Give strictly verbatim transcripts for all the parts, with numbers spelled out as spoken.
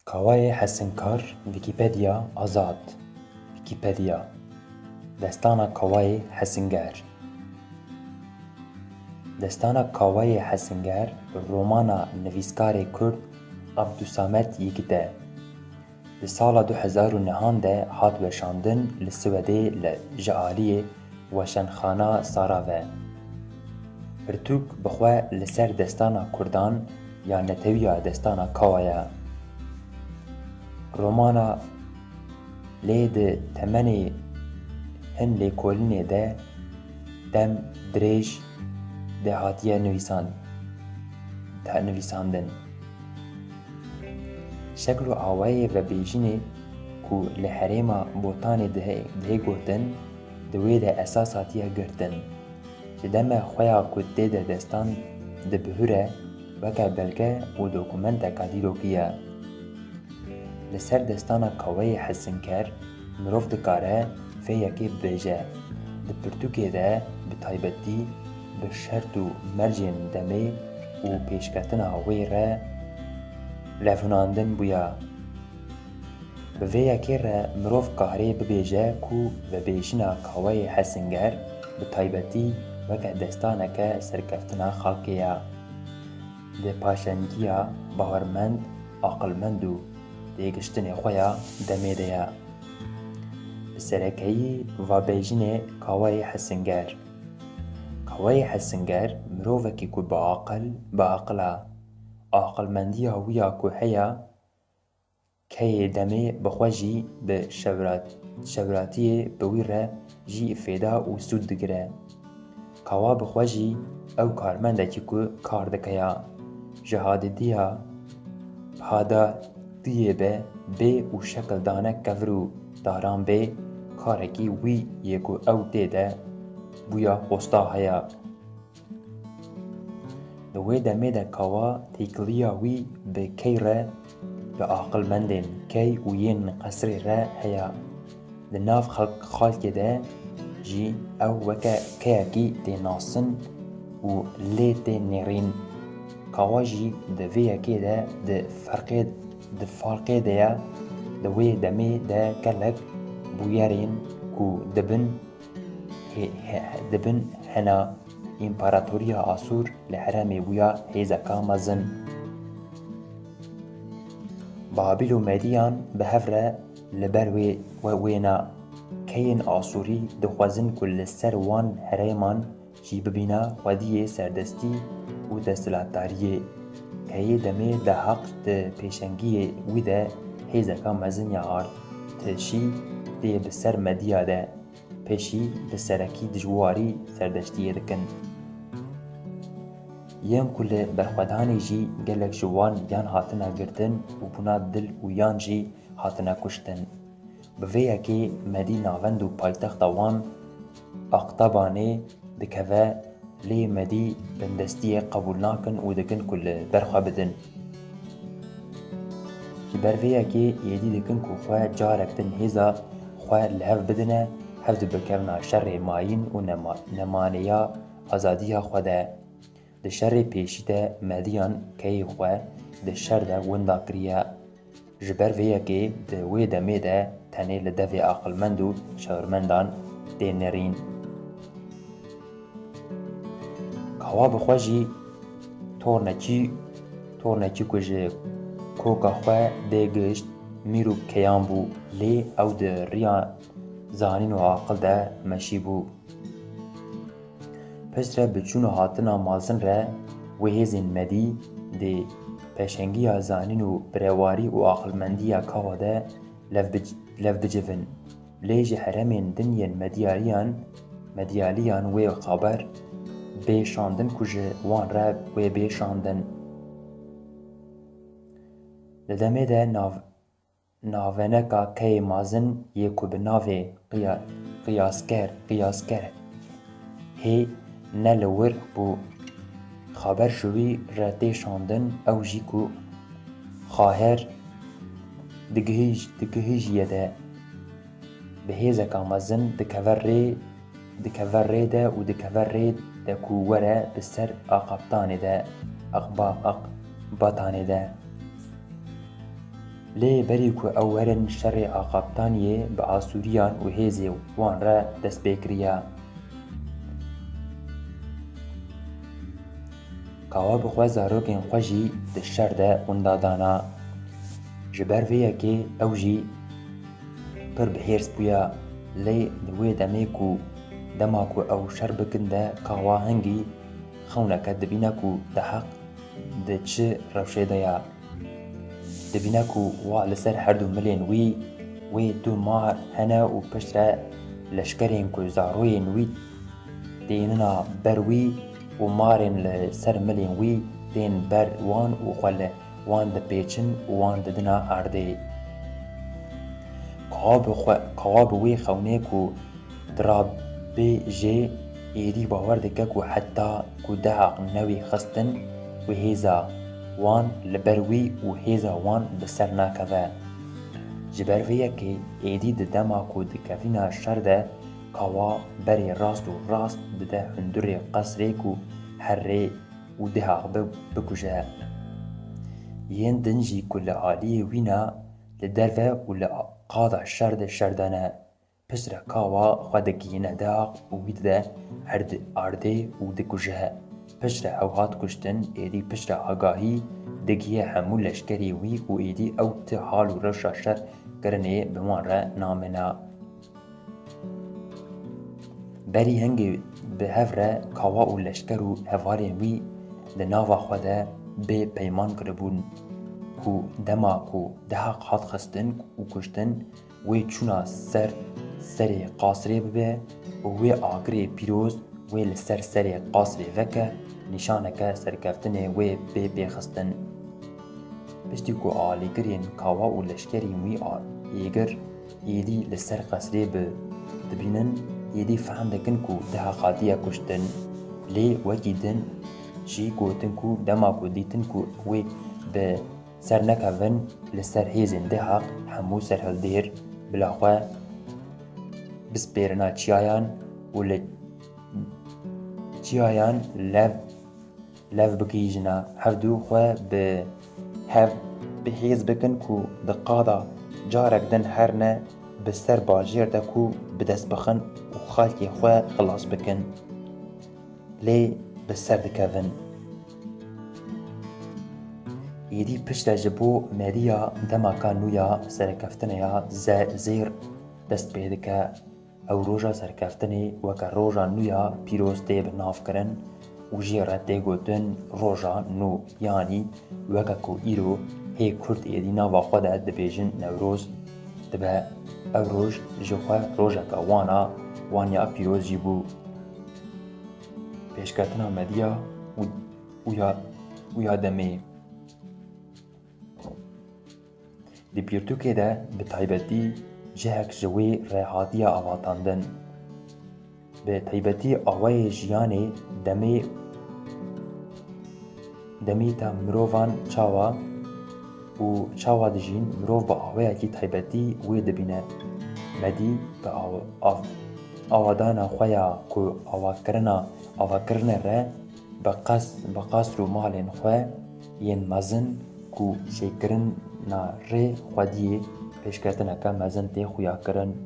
Kawayê Hesinkar, Wikipedia, Azad. Wikipedia. Destana Kawayê Hesinger. Destana Kawayê Hesinger, romana nivîskarê kurd Abdulsamet Yigit e. Di sala du hezar û nehan de hat weşandin li Swedê li, ji aliyê Weşanxana Sara ve. Pirtûk bi xwe li ser destana kurdan ya netewiya destana Kawa ye. Romana lê di temenê hin lêkolînê de dem dirêj de hatiye nivîsan-, de nivîsandin. Şekl û awayê vebêjinê ku li herêma Botanê dihê, dihê gotin, di wê de esas hatiye girtin. Ji dema xwe ya ku tê de destan dibihure, weke belge û dokumenteka dîrokî ye. Li ser destana Kawayê Hesinker mirov dikare vê yekê bibêje. Di pirtûkê de bi taybetî bi şert û mercên demê û pêşketina wê re levhûnandin bûya. Bi vê yekê re mirov kahrê bibêje ku vebêjina Kawayê Hesinger bi taybetî weke destaneke serkeftina xalkê ye. Di paşengiya bawermend, aqilmend û têgiştinê xwe ya demê de ye. Bi serekeyî vabêjinê Kawayê Hesinger. Kawayê Hesinger mirovekî ku bi aqil, bi aqil e. Aqilmendiya wî ya ku heye, keyê demê bi xwe jî bi şewrat-, şewratiyê bi wî re jî fêda û sûd digire. Kawa bi xwe jî ew karmendekî ku kar dike ya. Ji hadîdiya, hadadiyê be bê û şekil dane kevir û daran bê, karekî wî yê ku ew tê de bûya hosta heye. Di wê demê de Kawa têkiliya wî bi key re, bi aqilmendên key û yên qesrê re heye. Di nav xelk-, xalkê de jî ew weke keyekî tê nasin û lê tê nêrîn. Kawa jî di vê yekê de di ferqê, di farqê de ye, di wê demê de gelek bûyerên ku dibin he-, he-, dibin hena Împaratoriya Asûr li herêmê bûya hêzeka mezin. Babil û Mediyan bi hev re li ber wê, wê, wêna keyên Asûrî dixwazin ku li ser wan herêman jî bibîna xwediyê serdestî û desthilatdariyê. Keyê demê de heq di pêşengiyê wî de hêzeka mezin ya artişî tê bi ser Mediya de. Pêşî bi serekî dijwarî serdeştiyê dikin. Yên ku li berxwedanê jî gelek ji wan yan hatine girtin û bûna dil û yan jî hatine kuştin. Bi vê yekê Medî navend û paytexta wan Aqtabanê dikeve. Lê Medî bindestiyê qebûl nakin û dikin ku li ber xwe bidin. Ji ber vê yekê êdî dikin ku xwe carek din hêza xwe li hev bidine, hev dibikevna şerê mayîn û nema-, nemaneya azadiya xwe de. Di şerê pêşî de Mediyan keyê xwe di şer de winda kiriye. Ji ber vê yekê di wê demê de tenê li devê aqilmend û şewirmendan tê nêrîn. Kawa bi xwe jî tornekî, tornekî ku ji koka xwe dê gişt, mîr û keyan bû, lê ew di riya zanîn û aqil de meşî bû. Piştre bi çûn û hatina mezin re wê hêzên Medî di pêşengiya zanîn û birewarî û aqilmendiya Kawa de lev bic-, lev bicivin. Lê ji herêmên din yên Medyaliyan, Medyaliyan wê xaber bê şandin ku ji wan re wê bê şandin. Di demê de nav-, Naveneka keyê mezin yê ku bi navê qiya-, qiyasker, qiyasker hê ne li wir bû. Xaber ji wî re tê şandin, ew jî ku xaher digihîj-, digihîjiye de bi hêzeka mezin dikeve rê, dikeve rê de û dikeve rê de ku were bi ser Aqabtanê de, Aqba-, Aqbatanê de. Lê berî ku ew werin şerê Aqabtaniyê bi Asûriyan û hêzê wan re dest pê kiriye. Kawa bi xwe zarokên xwe jî di şer de winda dana. Ji ber vê yekê ew jî pir bi hêrs bûye, lê di wê demê ku dema ku ew şer bikin de Kawa hingî xewneke dibîne ku Deheq di çi rewşê de ye. Dibîne ku wa li ser her du milên wî wê du mar hene û piştre leşkerên ku zaroyên wî tênina ber wî û marên li ser milên wî tên ber wan û xwe li wan dipêçin û wan didina erdê. Kawa bi xwe, kawa bi wê xewnê ku dirabê jê êdî bawer dike ku heta ku Deheq newî xistin wê hêza wan li ber wî û hêza wan bi ser nakeve. Ji ber vê yekê êdî di dema ku dikevîna şer de Kawa berê rast û rast dide hundurê qesrê ku herê û Deheq bi-, bikuje. Yên din jî ku li aliyê wî ne, li derve û li qada şer de şer dane. Piştre Kawa xwe digihîne Deheq û wî dide erd-, erdê û dikuje. Piştre ew hat kuştin, êdî piştre agahî digihe hemû leşkerê wî û êdî ew ti hal û rewşa şer kirinê bi wan re namîne. Berî hingê bi hev re Kawa û leşker û hevalên wî di nava xwe de bê peyman kiribûn ku dema ku Deheq hat xistin û kuştin, wê çûna ser serê qasrê bibe û wê agirê pîroz wê li ser serê qasrê veke, nîşaneke serkeftinê wê bê pêxistin. Piştî ku alîgirên Kawa û leşkerên wî a êgir êdî li ser qesrê bi dibînin, êdî fehm dikin ku Deheq hatiye kuştin. Lê wekî din jî gotin ku dema ku dîtin ku wê bi ser nekevin, li ser hêzên Deheq hemû serhildêr bila xwe bispêrina çiyayan û li çiyayan lev, lev bigihîjina. Hevdû xwe bi hev bi hêz bikin ku di qada carek din her ne bi ser bajêr de ku bi dest bixin û xalkê xwe xilas bikin. Lê bi ser dikevin. Êdî piştre ji bo Mediya demaka nû ya serekeftinê ya ze-, zêr dest pê dike. Ew roja serkeftinê weke roja nû ya pîroz tê bi nav kirin û jê re tê gotin roja nû, yanî weke ku îro hê Kurd êdî nava xwe de dibêjin Newroz dibe. Ew roj ji xwe rojeke wan a, wan ya pîroz jî bû. Pêşketina Mediya û, û ya, û ya demê. Di pirtûkê de bi taybetî cihek ji wê re hatiye avatandin. Bi taybetî awayê jiyanê demê, demê te mirovan çawa û çawa dijîn, mirov bi awayekî taybetî wê dibîne. Medî bi aw-, av-, awadana xwe ya ku awakirina, avakirinê re bi qes-, bi qesr û malên xwe yên mezin ku çêkirina rê xwediyê pêşketineke mezin tê xuya kirin.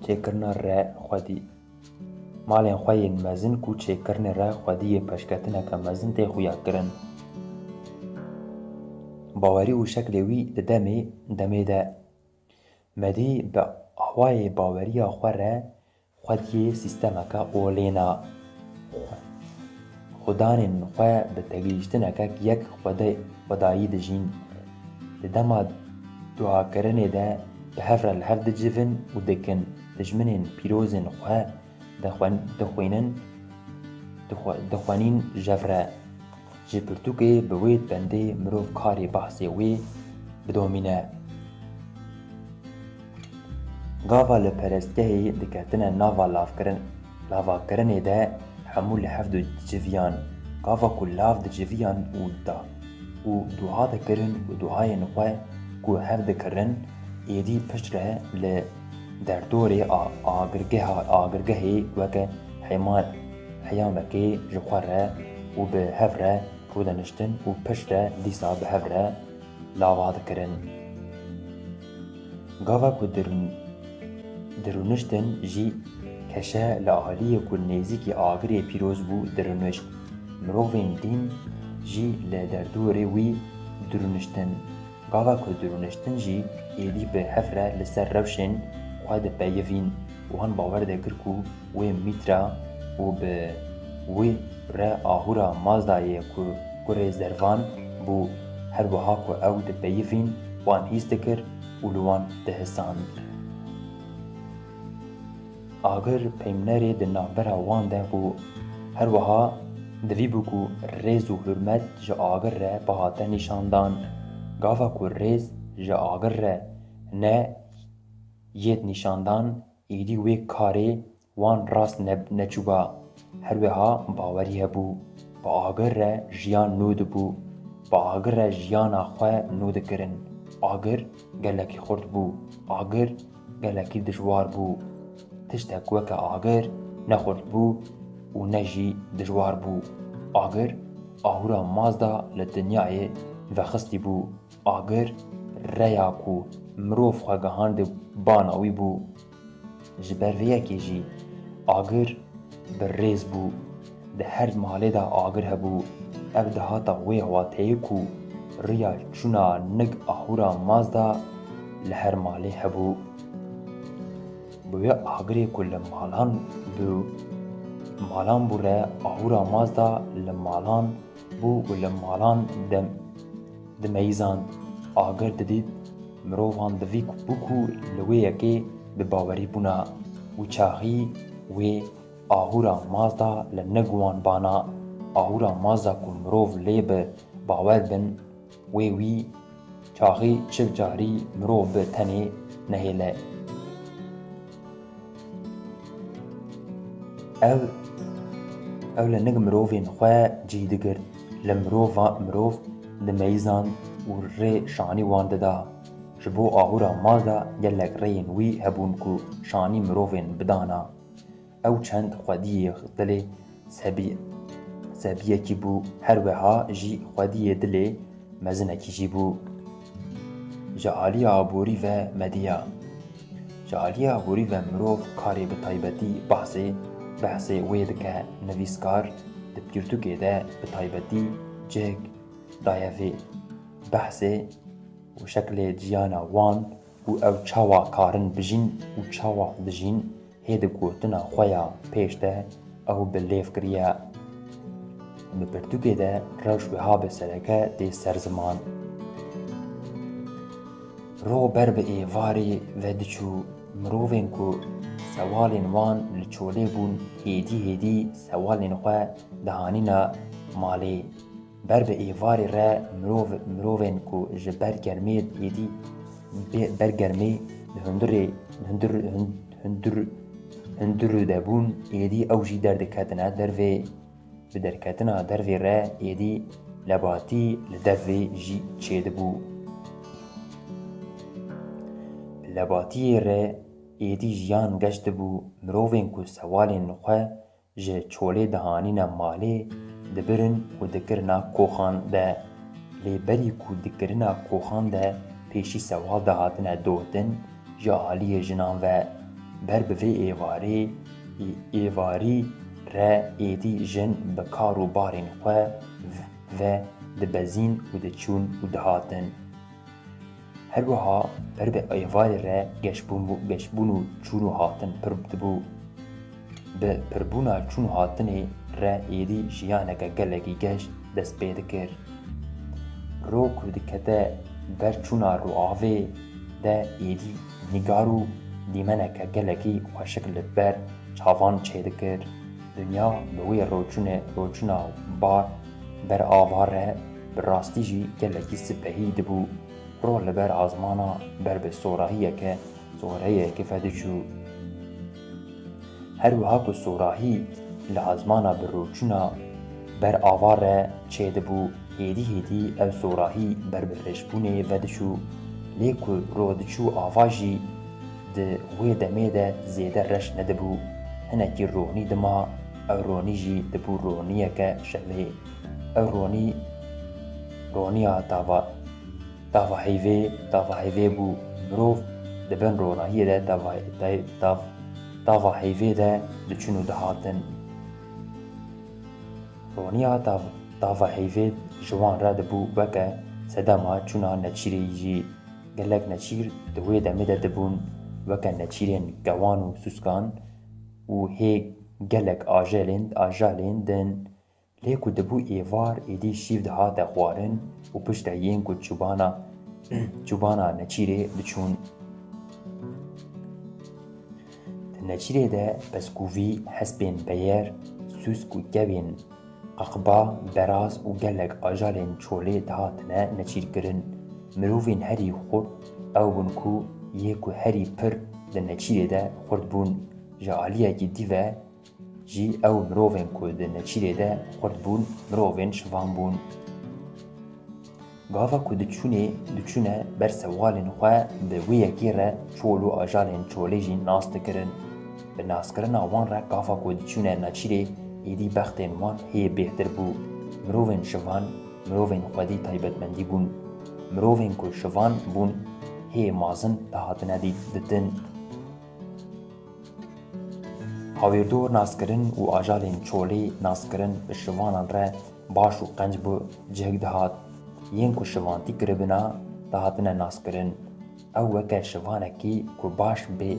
Çêkirina re xwedî. Malên xwe yên mezin ku çêkirinê re xwediyê pêşketineke mezin tê xuya kirin. Bawerî û şeklê wî di demê, demê de. Medî bi awayê baweriya xwe re xwediyê sîstemeke olên a. Xwedanên xwe bi tegihiştineke yek xwede-, xwedayî dijîn. Di dema duakirinê de bi hev re li hev dicivin û dikin, dijminên pîrozên xwe dixwen-, dixwînin, dixwe-, dixwenîn jev re. Ji pirtûkê bi wê bendê mirov karê behsê wê bidomîne. Gava li perestgehê diketine nava lavkirin-, lavakirinê de hemû li hev du diciviyan. Gava ku lav diciviyan û da-, û dua dikirin û duayên xwe ku hev dikirin, êdî piştre li derdorê a-, agirgeha-, agirgehê weke heyma-, heyamekê ji xwe re û bi hev re rûdiniştin û piştre dîsa bi hev re lava dikirin. Gava ku dirûn-, dirûniştin jî keşe li aliyê ku nêzîkî agirê pîroz bû dirûnişt. Mirovên dîn jî li derdorê wî dirûniştin. Gava ku dirûniştin jî êdî bi hev re li ser rewşên xwe dipeyivîn. Wan bawer dikir ku wê Mîtra û bi wî re ahûra Mazdayê ku kurê Zervan bû, her wiha ku ew dipeyivîn, wan hîs dikir û li wan dihisand. Agir peymnerê di navbera wan de bû. Her wiha divî bû ku rêz û hurmet ji agir re bihate nîşandan. Gava ku rêz ji agir re ne yêt nîşandan, êdî wê karê wan rast ne-, neçûba. Her wiha bawerî hebû, bi agir re jiyan nû dibû, bi agir re jiyana xwe nû dikirin. Agir gelekî xurt bû, agir gelekî dijwar bû. Tiştek weke agir ne xurt bû û ne jî dijwar bû. Agir ahûra Mazda li dinyayê vexistî bû. Agir reya ku mirov xwe gihand bana wî bû. Ji ber vê yekê jî agir bi rêz bû. Di her malê de agir hebû. Ev dihata wê wateyê ku riya çûna nig ahûra Mazda li her malê hebû. Bi wê agirê ku li malan bû, malan bû re ahûra Mazda li malan bû û li malan dem-, dimeyizand. Agir didît mirovan divî ku bû ku li wê yekê bi bawerî bûna û çaxî wê ahûra Mazda li nig wan bana. Ahûra Mazda ku mirov lê bi bawer bin, wê wî çaxî çil carî mirov bi tenê nehêle. Ew, ew li nig mirovên xwe cî digirt, li mirova, mirov dimeyizand û rê şanî wan dida. Ji bo ahûra Mazda gelek rêyên wî hebûn ku şanî mirovên bidana. Ew çend xwediyê dilê sebî-, sebiyekî bû, her wiha jî xwediyê dilê mezinekî jî bû. Ji alî aborî ve mediya. Ji alî aborî ve mirov karê bi taybetî behsê, behsê wê dike. Nivîskar di pirtûkê de bi taybetî cihek daye vê behsê û şeklê jiyana wan û ew çawa karin bijîn û çawa dijîn, hê di gotina xwe ya pêş de ew bi lêv kiriye. Di pirtûkê de rewş wiha bi sereke tê ser ziman. Ro ber bi êvarê ve diçû, mirovên ku sewalên wan li çolê bûn, hêdî hêdî sewalên xwe dihanîna malê. Ber bi êvarê re mirov, mirovên ku ji ber germê êdî, bê-, ber germê di hundirê, hundir, hun-, hundir, hundir de bûn, êdî ew jî derdiketine dervê. Bi derketina dervê re êdî lebatî li dervê jî çêdibû. Bi lebatiyê re êdî jiyan geş dibû, mirovên ku sewalên xwe ji çolê dihanîne malê, dibirin û dikirina koxan de. Lê berî ku dikirina koxan de pêşî sewal dihatine dotin ji aliyê jinan ve. Ber bi vê êvarê, ê-, êvarî re êdî jin bi kar û barên xwe ve dibezîn û diçûn û dihatin. Her wiha ber bi êvarê re geşbûn bû, geşbûn û çûn û hatin pir dibû. Bi pirbûna çûn û hatinê re êdî jiyaneke gelekî geş dest pê dikir. Ro ku dikete ber çûna roavê de êdî nîgar û dîmeneke gelekî xweşik li ber çavan çêdikir. Dinya bi wê roçûnê, roçûna bar ber ava re bi rastî jî gelekî sipehî dibû. Ro li ber azmana ber bi sorahiyeke, sorahiyeke vediçû. Her wiha ku sorahî li azmana bi roçûna ber ava re çêdibû, hêdî hêdî ev sorahî ber bi reşbûnê vediçû. Lê ku ro diçû ava jî di wê demê de zêde reş nedibû. Hinekî ronî dima, ew ronî jî dibû roniyeke şevê. Ew ronî Roniya tava, tava heyvê, tava heyvê bû. Mirov di bin ronahiyê de tava, te-, tav-, tava heyvê de diçûn û dihatin. Roniya tav-, tava heyvê ji wan re dibû weke sedema çûna neçîrê jî. Gelek neçîr di wê demê de dibûn weke neçîrên kewan û sûskan û hê gelek ajelên, ajalên din. Lê ku dibû êvar, êdî şîv dihate xwarin û piştre yên ku çûbana, çûbana neçîrê diçûn. Di neçîrê de pezkûvî, hespên beyer, sûsk û kevên qaqba, beraz û gelek ajalên çolê dihatine neçîrkirin. Mirovên herî xurt ew bûn ku yê ku herî pir di neçîrê de xurt bûn. Ji aliyekî dî ve jî ew mirovên ku di neçîrê de xurt bûn, mirovên şivan bûn. Gava ku diçûnê, diçûne ber sewalên xwe, bi wê yekê re çol û ajalên çolê jî nas dikirin. Bi naskirina wan re gava ku diçûne neçîrê, êdî bextên wan hê bêhtir bû. Mirovên şivan, mirovên xwedî taybetmendî bûn. Mirovên ku şivan bûn, hê mazin dihatine dî-, ditin. Hawîrdor naskirin û ajalên çolê naskirin bi şivanan re baş û qenc bi cihek dihat. Yên ku şivantî kiribina, dihatine naskirin. Ew weke şivanekî ku baş bê,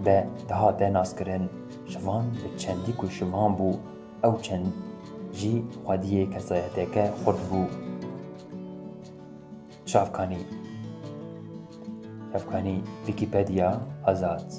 be dihate naskirin. Şivan bi çendî ku şivan bû, ew çend jî xwediyê kesayeteke xurt bû. Çavkanî. Çavkanî, Wikipedia, Azad.